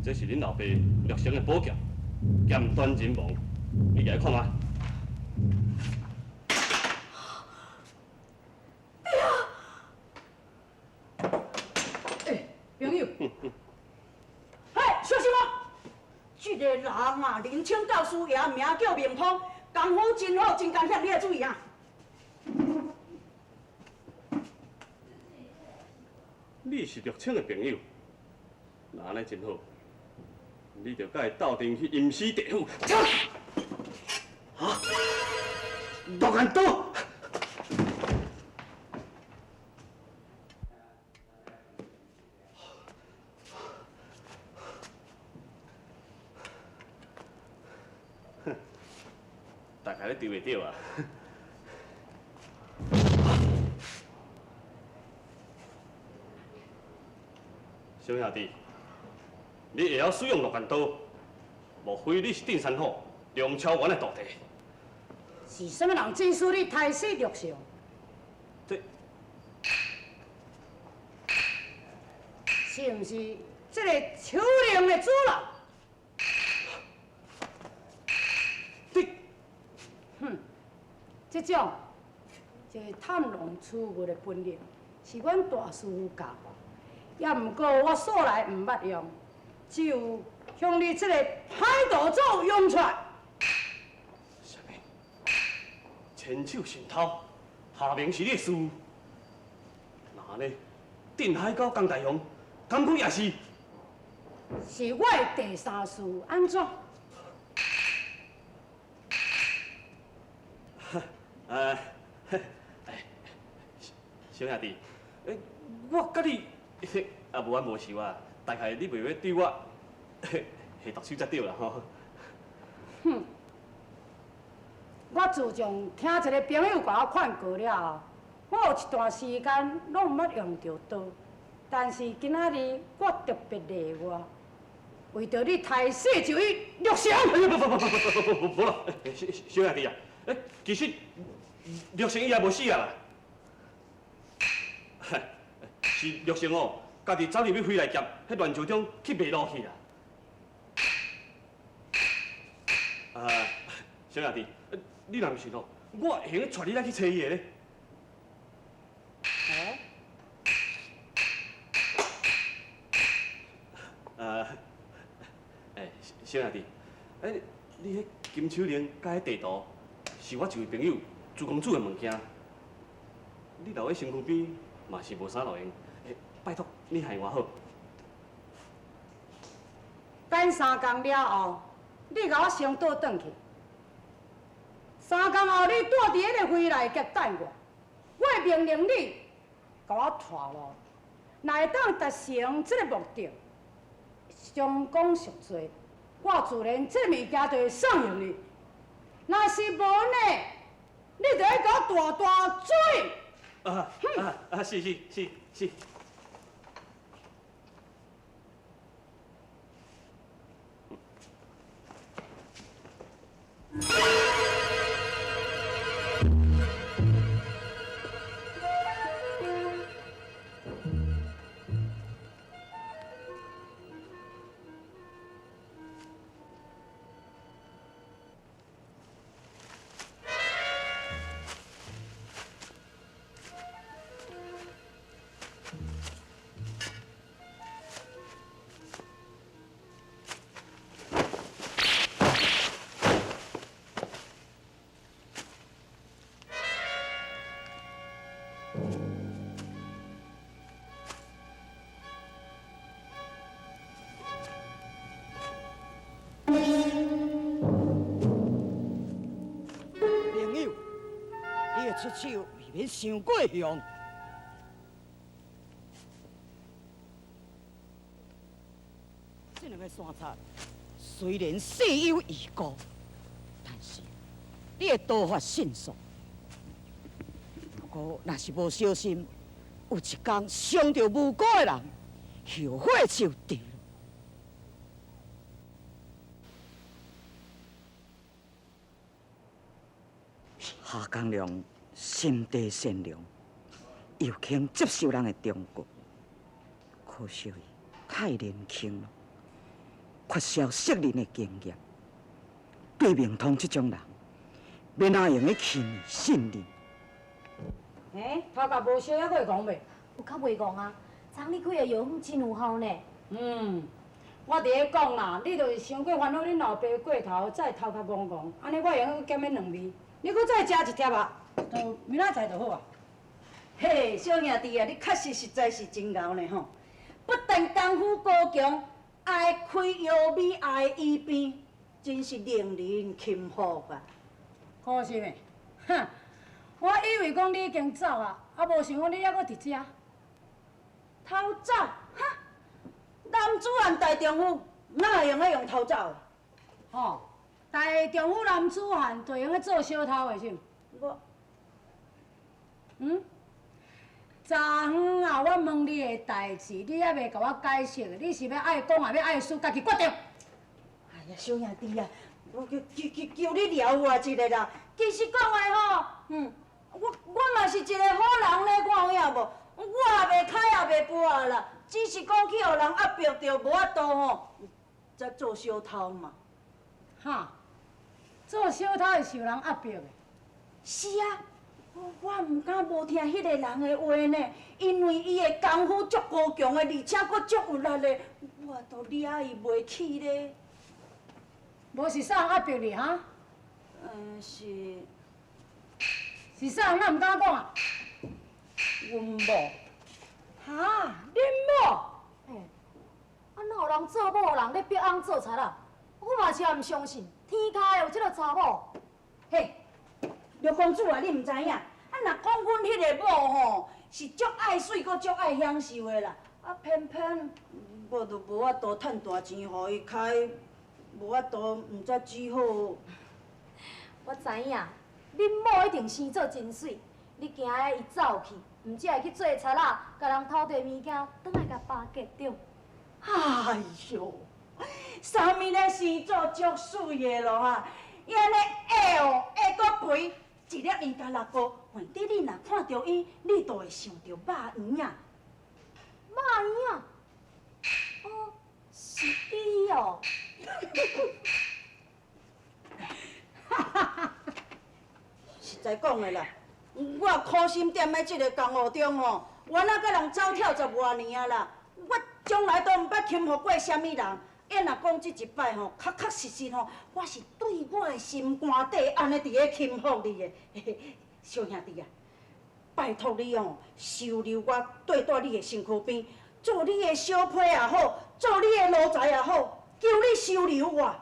這是恁老爸玉成的寶劍，劍斷人亡，你來看覓。欸，朋友，嘿，小心哦！這個人啊，人稱教師爺，名叫明通，功夫真好，真艱險，你愛注意啊！你是玉清的朋友，那按呢真好，你著佮伊鬥陣去陰司地府。啊！落雁刀！哼，大概你對袂著啊！小兄弟，你會曉使用落雁刀？莫非你是鎮山虎梁超元的徒弟？是啥物人指使你刣死玉成？這是毋是這个手令的主人？你，哼，這種這个探囊取物的本領，是阮大師傅教我。也毋過我素來毋捌用，只有向你這个歹道祖用出來。啥物？千手神偷，下明是你的师傅。那按呢？鎮海狗江大雄，敢讲也是？是我的第三师，按怎？哎，小兄弟，欸，我佮你。啊，無冤無仇啊，大概你袂欲對我下毒手才對啦吼。哼，我自從聽一个朋友共我勸告了後，我有一段時間攏毋捌用著刀，但是今仔日我特別例外，為著你刣死就去玉成。哎，不不不不不不不不啦，小小兄弟啊，欸，其實玉成伊也無死啊啦。是玉成哦，家己走入去飛來峡，彼亂石中去迷路去啦。啊，小兄弟，你若毋信哦，我會用得帶你來去揣伊的咧。哦？啊，欸，小兄弟，欸，你彼金手鏈佮彼地圖，是我一位朋友朱公子的物件，你留佇身軀邊嘛是無啥路用。拜託，你還我好。等三工了後，你共我先倒轉去。三工後，你住佇彼个飛來峡等我，我會命令你共我帶路。若會當達成這个目的，相講贖罪，我自然這个物件就會送予你。若是無呢，你就愛共我大大注意。啊啊啊！是是是是。朋友，你的出手未免伤过凶。这两个山贼虽然势有余辜，但是你的刀法迅速。不过，若是无小心，有一天伤著无辜的人，后悔就迟了。夏江良心地善良，又肯接受人的忠告，可惜伊太年轻了，缺少熟練的經驗。對明通這種人，欲哪會用得輕易信任？欸，頭殼無燒，猶閣會戇袂？有較袂戇啊？昨你開的藥方真有效呢。嗯，我佇咧講啦，你就是傷過煩惱恁老爸過頭，才會頭殼戇戇。按呢我會用閣減彼兩味，你閣再食一粒啊，就明仔載就好啊。嘿，小兄弟啊，你確實實在是真𠢕呢吼！不但功夫高強，愛開藥味，也會醫病，真是令人欽服啊！可惜的，哼！我以為講你已經走啊，啊無想講你猶閣佇遮。偷走？哈！男子漢大丈夫哪會用得用偷走的？吼，大丈夫男子漢就用得做小偷的是毋？我，嗯？昨昏啊，我問你的代誌，你猶袂共我解釋，你是欲愛講，抑欲愛輸，家己決定。哎呀，小兄弟啊，我求求求求你饒我一下啦。其實講的吼，我嘛是一個好人咧，看有影無？我也袂開也袂跋啦，只是講去予人壓迫著，無法度吼，才做小偷嘛。哈，做小偷會受人壓迫的？是啊，我毋敢無聽彼個人的話呢，因為伊的功夫足高強的，而且閣足有力的，我都掠伊袂起咧。無是啥人壓迫你哈？是。是啥人？哪毋敢講啊？阮某。哈？恁某？欸，啊哪有人做某人咧逼翁做贼啊？我嘛是也毋相信，天跤有這个查某。嘿，劉公子啊，你毋知影？啊，若講阮彼個某吼，是足愛媠，閣足愛享受的啦。啊，偏偏我就無法度趁大錢予伊開，無法度，毋知只好。我知影，恁某一定生做真媠，你驚伊走去，毋才會去做賊仔，共人偷摕物件，轉來共巴結著。哎喲，啥物咧生做足媠的咯哈！伊按呢矮哦，矮阁肥，一粒应该六个。反正你若看著伊，你就會想著肉圓仔。肉圓仔？哦，是伊哦。實在講的啦，我苦心踮咧這個江湖中吼，我哪佮人走跳十外年啊啦，我從來都毋捌輕忽過啥物人。伊若講這一擺吼，確確實實吼，我是對我的心肝底按呢佇咧輕忽你的，小兄弟啊，拜託你哦，收留我，綴蹛你的身軀邊，做你的小婢也好，做你的奴才也好，求你收留我。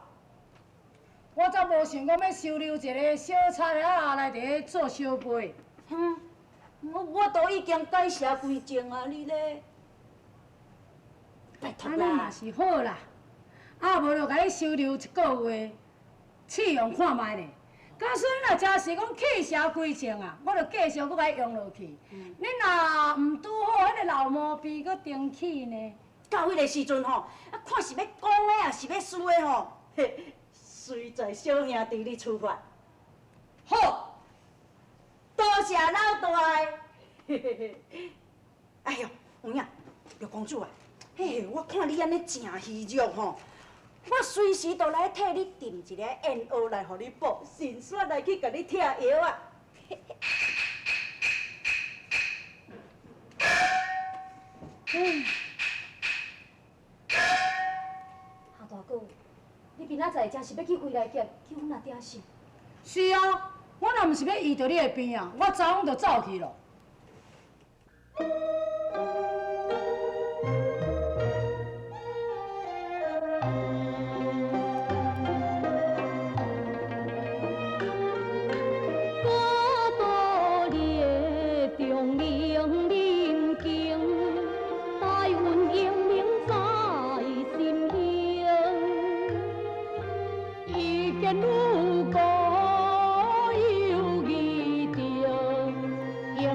我才無想講欲收留一個小賊仔來佇咧做小婢。哼，我都已經改邪歸正啊，你咧？拜託啦。按呢嘛是好啦。啊，無就共你收留一个月，試用看覓咧。假使你若真是講去邪歸正啊，我就繼續閣共你用落去。你若毋拄好，彼個老毛病閣重起呢？到彼個時陣吼，啊，看是欲講的抑是欲輸的吼，嘿，隨在小兄弟你處罰。好，多謝老大。嘿嘿嘿。哎喲，有影，六公主啊，嘿，我看你按呢誠虛弱吼。我隨時都來替你訂一个燕窩來予你補，順紲來去共你拆藥啊！夏大哥，你明仔載真是欲去飛來峡救阮阿爹是？是啊，我若毋是欲依著你的病啊，我昨昏就走去囉。有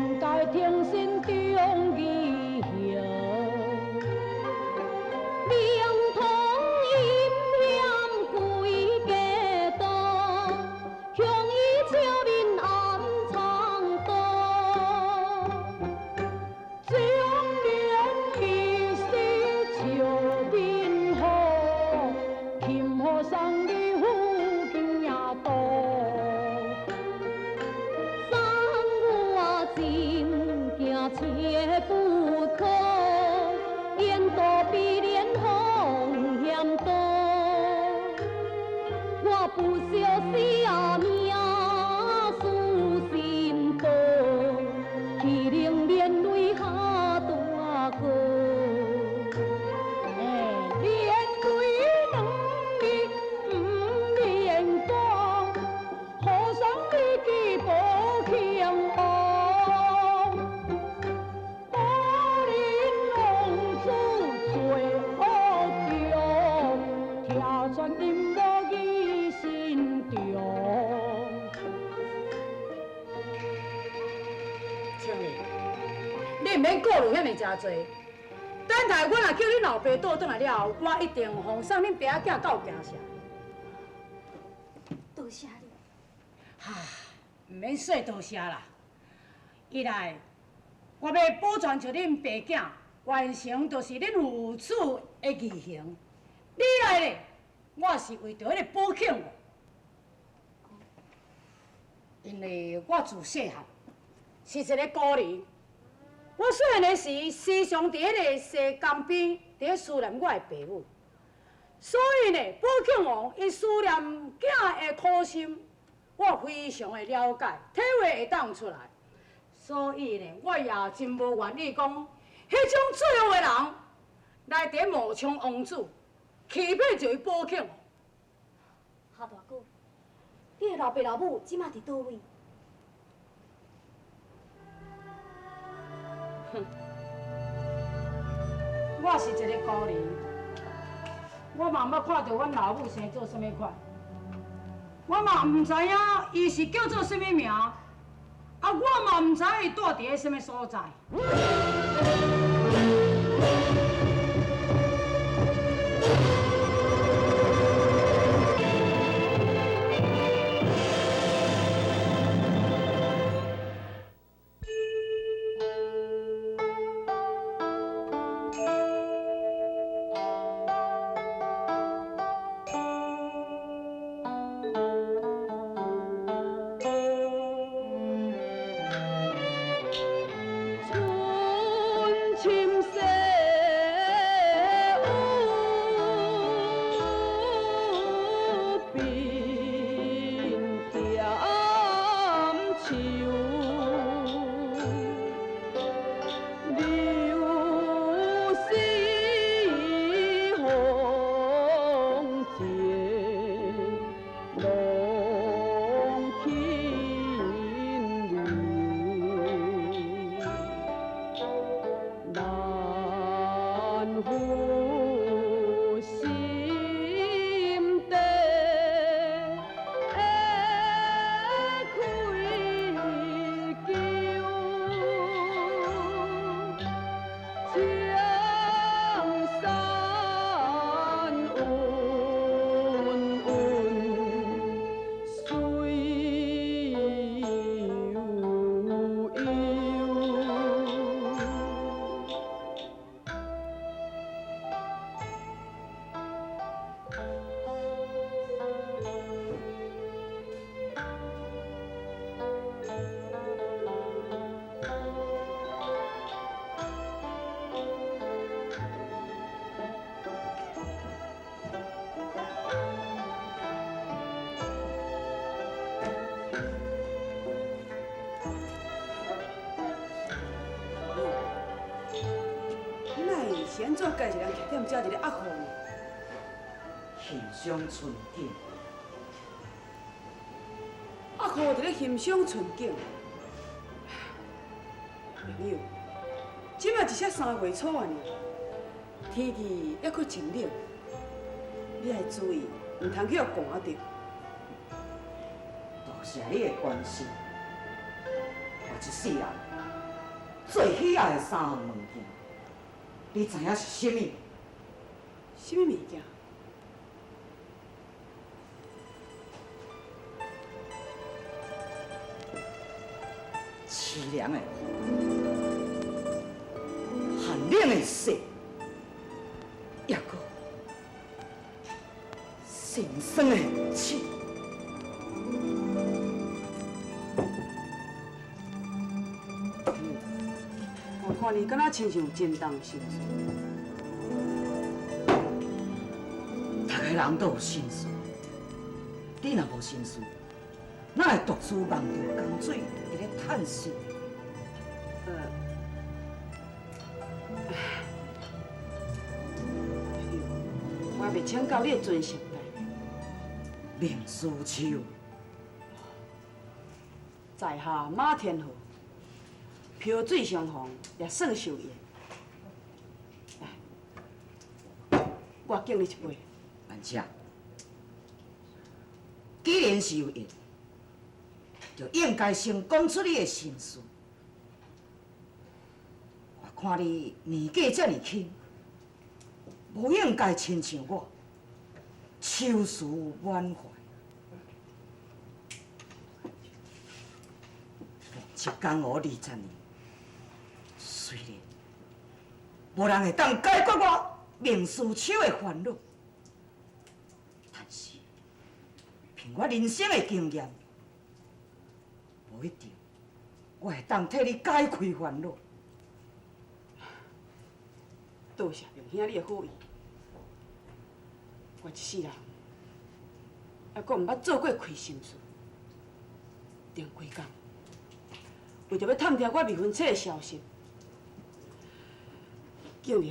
有小写命输心宝，岂能连累哈大哥？哎，连累两字不免讲，好送你去保庆王。武林王子最恶中，拆穿阴谋于心中。青年，你毋免顾虑遐尔诚济。等待阮若叫恁老爸倒转来了后，我一定奉送恁爸仔囝到京城。多谢你。哈，毋免说多谢啦。一来，我欲保全著恁爸囝完成，就是恁父子的义行。二来咧，我是为著彼个宝庆王，因为我自细汉是一个孤儿，我细汉的时时常伫彼个西江边伫咧思念我的爸母，所以呢，宝庆王伊思念囝的苦心，我非常的了解，体会会当出来。所以呢，我也真无愿意讲，彼种罪恶的人来伫冒充王子，欺骗一位宝庆王。哈大哥，你的老爸老母这马伫佗位？哼，我是一个孤儿，我嘛毋捌看著阮老母生做啥物款，我嘛毋知影伊是叫做啥物名，啊，我嘛毋知伊住伫个啥物所在。春深是按怎家一个人徛踮遮伫咧压雨呢？欣赏春景。压雨伫咧欣赏春景。朋友，这马一才3月初啊尔，天气犹阁真冷，你爱注意，毋通去予寒著。多谢你的关心，我一世人最喜爱的三项物件，你知影是啥物？啥物物件？凄凉的雨，寒冷的雪，抑阁心酸的手。我看你敢若亲像真重心事。逐个人都有心事，你若無心事，哪會獨自望著江水佇咧嘆息？我還袂請教你的尊姓大名？明思秋。在下馬天和，萍水相逢也算受緣。來，我敬你一杯。慢請。既然是有緣，就應該先講出你的心事。我看你年紀這麼輕，無應該親像我，愁思滿懷。一江湖20年，雖然無人會當解決我明思秋的煩惱，但是憑我人生的經驗，無一定我會當替你解開煩惱。多謝明兄你的好意，我一世人猶閣毋捌做過虧心事。頂幾工，為著欲探聽我未婚妻的消息，竟然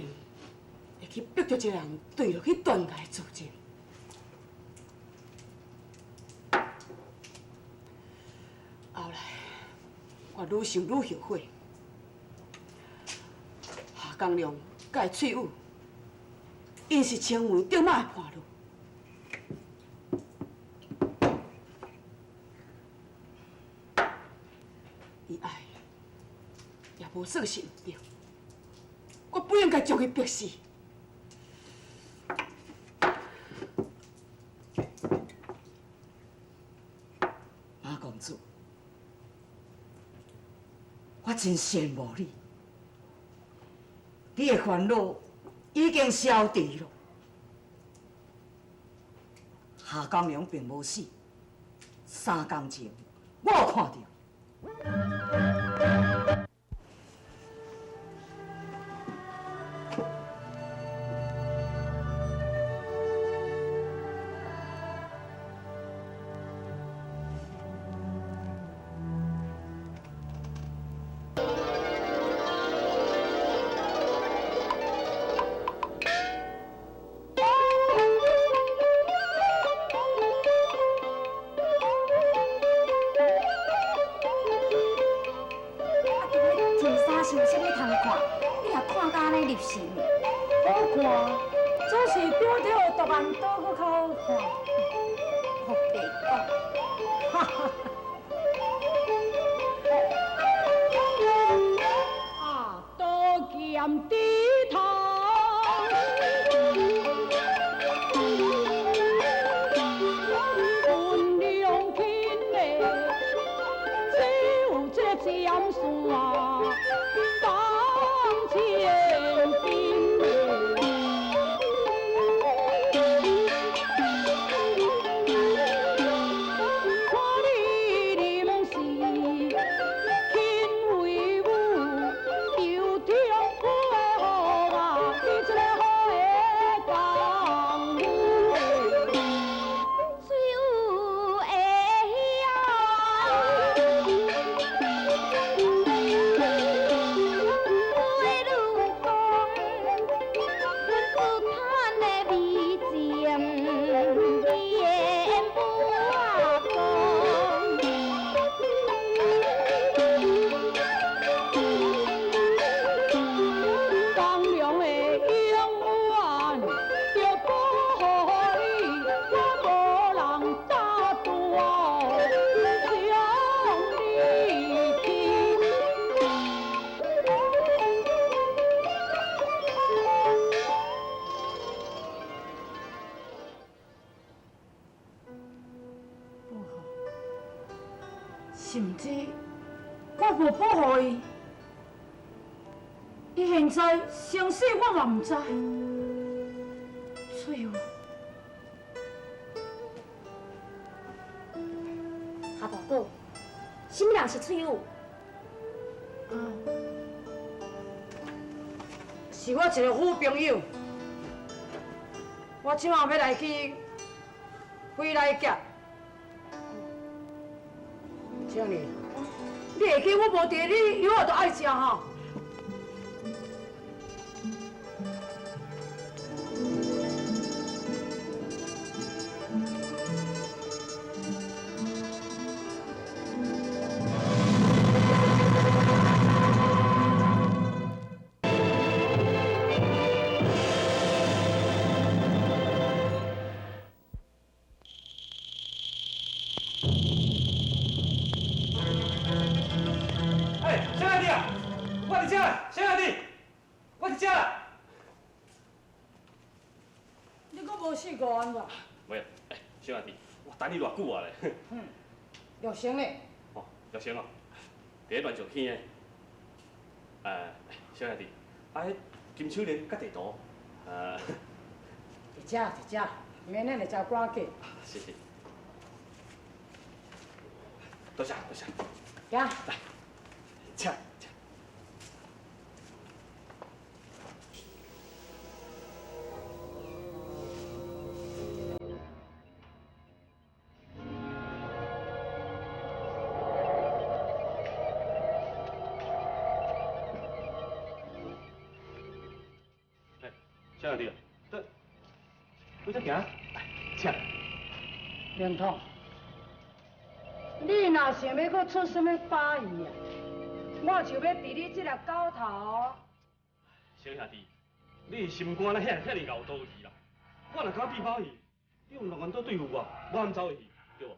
會去逼著一個人墜落去斷崖自盡。後來我愈想愈後悔，夏江良佮伊翠雨，𪜶是青梅竹馬的伴侶。伊愛也無算是毋對，我不應該將伊逼死。馬公子，我真羨慕你，你的煩惱已經消除了。夏江良並無死，3工前我有看著。是毋知我無保護伊，伊現在生死我嘛毋知。翠玉，夏大哥，啥物人是翠玉？啊，是我一個好朋友。我這馬欲來去飛來峡，小兄，你會記我無佇，你藥仔都愛食吼。哎，小兄弟啊，我佇遮啦，小兄弟，我佇遮啦。你閣無試過按怎？無啊，哎，小兄弟，我等你偌久啊咧。玉成咧？哦，玉成哦，佇咧亂石坑的。小兄弟，啊，彼金手鏈佮地圖，佇遮，佇遮，明仔日才趕緊。是是。多謝，多謝。行。來，請。哎，小兄弟，對，對這行，來，請。明統，你若想欲閣出啥物把戲啊？我就欲佇你這粒狗頭。小兄弟，你的心肝哪遐爾𠢕刀去啦？我若敢變把戲，你用六元刀對付我，我敢走會去，對無？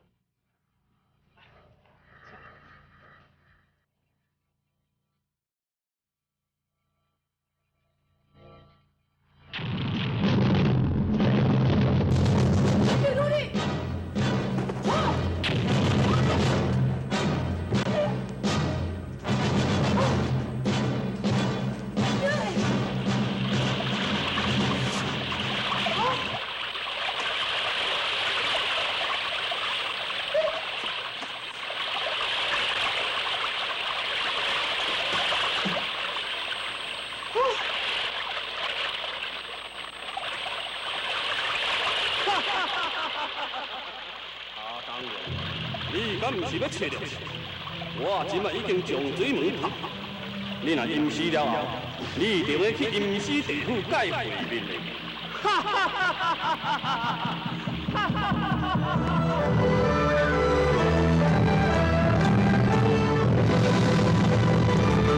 阿当然，你敢毋是欲揣著是？我這擺已經將水門拍，你若淹死了後，你一定會去陰司地府共伊會面的。哈哈哈哈哈哈！哈哈哈哈哈哈！